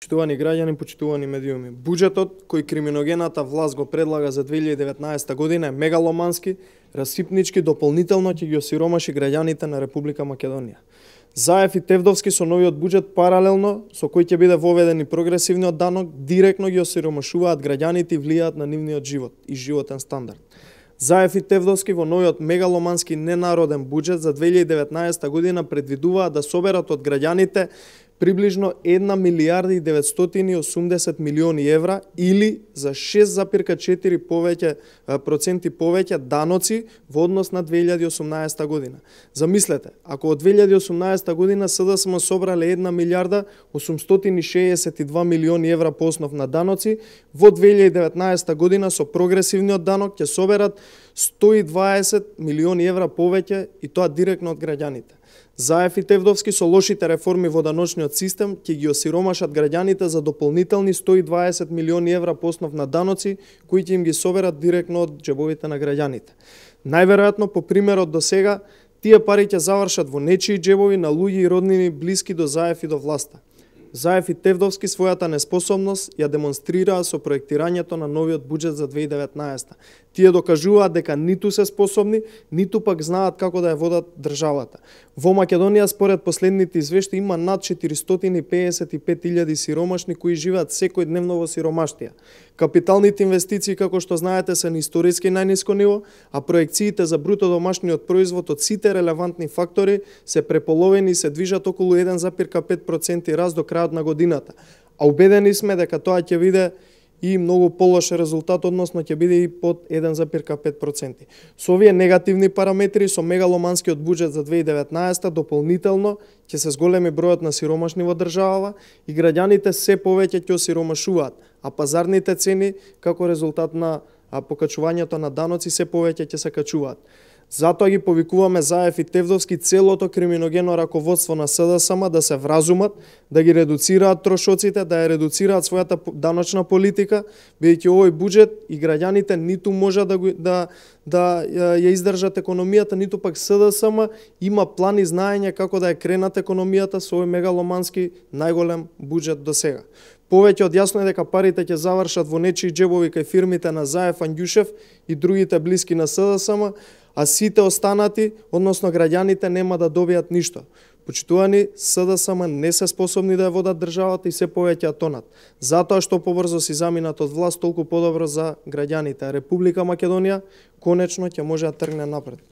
Почитувани граѓани, почитувани медиуми. Буџетот кој криминогената власт го предлага за 2019 година е мегаломански, расипнички, дополнително ќе ги осиромаши граѓаните на Република Македонија. Заев и Тевдовски со новиот буџет паралелно со кој ќе биде воведен и прогресивниот данок, директно ги осиромашуваат граѓаните и влијаат на нивниот живот и животен стандард. Заев и Тевдовски во новиот мегаломански ненароден буџет за 2019 година предвидуваат да соберат од граѓаните приближно 1 милијарда и 980 милиони евра или за 6,4% повеќе даноци во однос на 2018 година. Замислете, ако од 2018 година СДСМ собрале 1 милијарда 862 милиони евра по основ на даноци, во 2019 година со прогресивниот данок ќе соберат 120 милиони евра повеќе и тоа директно од граѓаните. Заев и Тевдовски со лошите реформи во даночниот систем ќе ги осиромашат граѓаните за дополнителни 120 милиони евра по основ на даноци кои ќе им ги соберат директно од џебовите на граѓаните. Најверојатно по примерот до сега, тие пари ќе завршат во нечии џебови на луѓе и роднини блиски до Заев и до власта. Заев и Тевдовски својата неспособност ја демонстрираа со проектирањето на новиот буџет за 2019. Тие докажуваат дека ниту се способни, ниту пак знаат како да ја водат државата. Во Македонија, според последните извештаи, има над 455.000 сиромашни кои живеат секојдневно во сиромаштија. Капиталните инвестиции, како што знаете, се на историски најниско ниво, а проекциите за бруто домашниот производ од сите релевантни фактори се преполовени и се движат околу 1,5% раст до крајот на годината. А убедени сме дека тоа ќе биде и многу полош резултат, односно ќе биде и под 1,5%. Со овие негативни параметри, со мегаломанскиот буџет за 2019 дополнително ќе се зголеми бројот на сиромашни во државава и граѓаните се повеќе ќе осиромашуваат, а пазарните цени како резултат на покачувањето на даноци се повеќе ќе се качуваат. Затоа ги повикуваме Заев и Тевдовски целото криминогено раководство на СДСМ да се вразумат, да ги редуцираат трошоците, да ја редуцираат својата даночна политика, бидејќи овој буџет и граѓаните ниту може да ја издржат економијата, ниту пак СДСМ има план и знаење како да ја кренат економијата со овој мегаломански најголем буџет до сега. Повеќе од јасно е дека парите ќе завршат во нечии џебови кај фирмите на Заев, Андјушев и другите блиски на СДСМ, а сите останати, односно граѓаните, нема да добијат ништо. Почитувани, СДСМ не се способни да ја водат државата и се повеќе ја тонат. Затоа што побрзо си заминат од власт, толку подобро за граѓаните. Република Македонија конечно ќе може да тргне напред.